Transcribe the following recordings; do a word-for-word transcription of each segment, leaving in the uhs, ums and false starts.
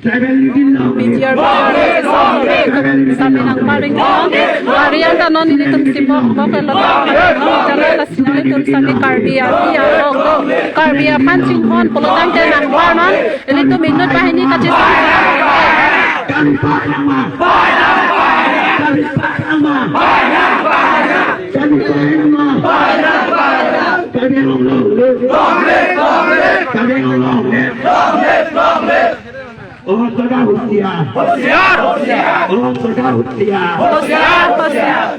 Tribal unity long live. P G R, P G R, Tribal unity long live. Sami nangparing long. Hari anta non nelitum sibok bok lo. Jala lasi nelitum sami Karbi api arlo, Karbi aphan chinghon pulotangte nangpar non. Nelitum inut banghini kachesong. Karbi pa nangma. Karbi pa nangma. Karbi pa nangma. Karbi Anglong long live. Karbi Anglong long live. Om Sorkar hoshiyar. Hoshiyar, hoshiyar. Om Sorkar hoshiyar. Hoshiyar, hoshiyar.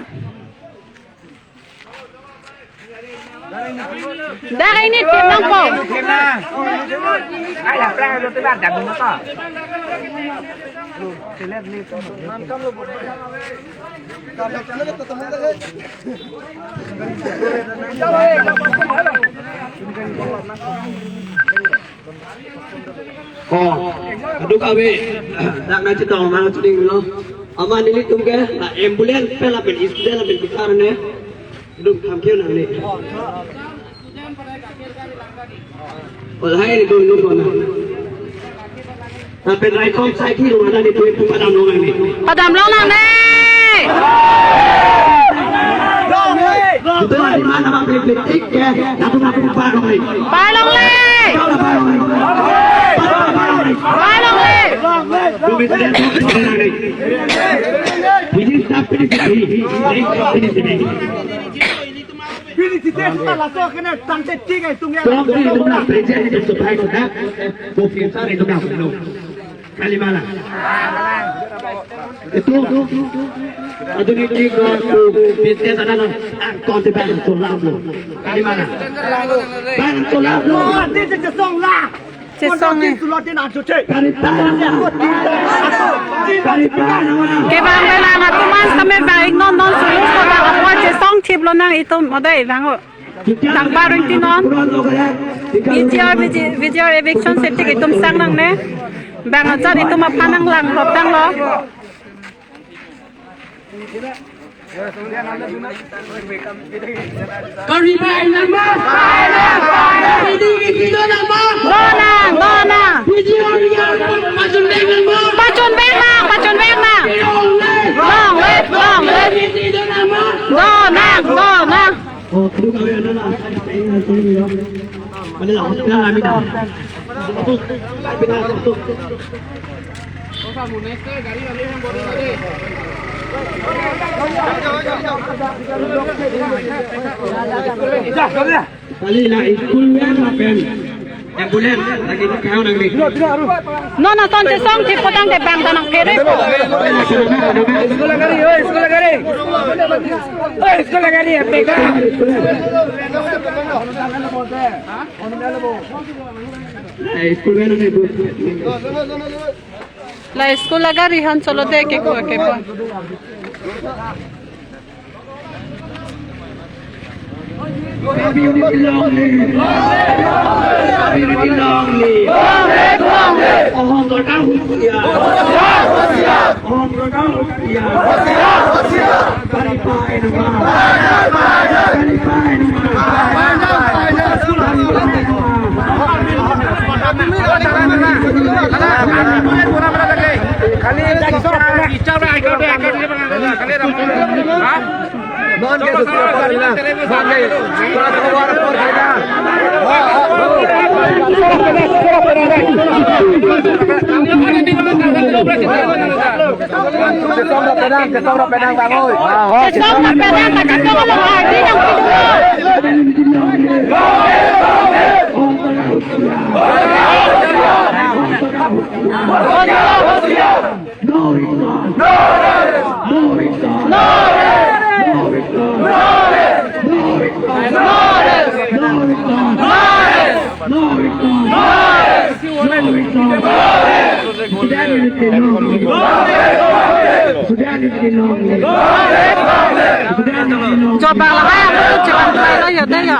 Dak ini tim nangpo. Ko, aduk ave, dak nangchetong nangcheding lo. Amat nelitum ke, la ambulance pen lapen student lapen teacher ne. Duk tham kio nangne. Olhai ni dun dun kona. Lapen raikom sai thi lo ada ni tuin pu padam long nangne. Padam long nangne. Betul di mana bang kritik ke? Napu napu pa long ni. Pa long le. Pa long le. Pa long le. Dumi tidak tu nangne. Ini stop ini sini. Ini sini. Bini site suta laso kene tangte tik ai tung ya. Kong di dum na present di sepai kota. Bo future di dum na kuno. Kalimala. Itu. Adu ni tik ko tu bisnes ada na. Ang konti bang tu lam lo. Kalimala. Bang tu lam lo. Oh, this is the song lah. Chesong eh. Kevang velang atum an same vang ik non non sulu so vang apor chesong thip lonang itum modai vang o. Nangparing ti non. P G R, P G R, P G R eviction septik itum sang nangne. Vang ajat itum aphan nanglang hop tanglo. Karbi pa nangma. Karbi di kilo nangma. Donang, donang. P G R ya, pachun beng nangma. Pachun beng nang, pachun beng nang. Long live. Long live, long live. P G R nangma. Donang, donang. Oh, kedua kali ada lah. Mana lah, hospital kami dah. Kali la school van lapen ambulance lagi kau nang ni. No, no, ton chesong thip potang te bang tanang phere ko. School gari, oi, school gari. Oi, school gari, apeka. Eh, school van ni. La school agari han cholo de ke ko ke ko. Karbi unity long live. Karbi unity long live. Ahom Sorkar hoshiyar. Ahom Sorkar hoshiyar. Karbi pa nangma. Karbi pa nangma. Chesong na penang, chesong na penang bang oi. Chesong na penang, kachetong along ardi nang pido. No return. No return. No return. No return. No return. No return. No return. No return. No return. Sudah ni kita long. Sudah ni kita long. Sudah ni kita long. Coba lah, ayo, coba lah, ya, ya.